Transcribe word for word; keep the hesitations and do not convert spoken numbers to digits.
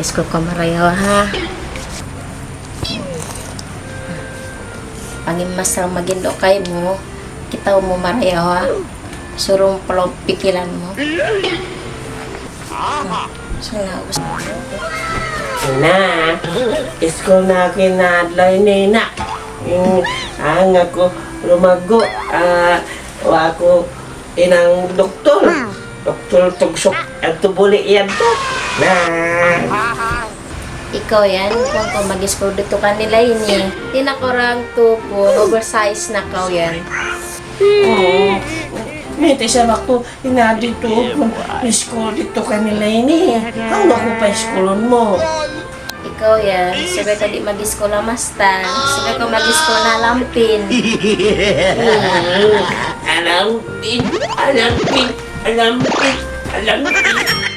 Iskul kaw marayaw, ha? Pangin masal magin do kaymu, kita' mu marayaw, ha? Surung palaw pikilan mu. Sala'. Na, iskul na aku in adlaw ini, na. Hmm, ang aku lumagu', ah, wa aku hinang doktor. Doktor tugsuk, yadtu buli' yadtu. Na. Ikaw yan, kuwan kaw mag-iskul didtu kanila ini. Di' na kaw ra tupun, oversize na kaw yan. Hmm. Mayta' isab aku in adlaw tupun iskul didtu kanila ini. Hangkan aku pa iskulun mu. Ikaw yan, subay kaw di' mag-iskul ha mastan. Subay kaw mag-iskul ha lampin. Hmm. Ha lampin, ha lampin, ha lampin, ha lampin.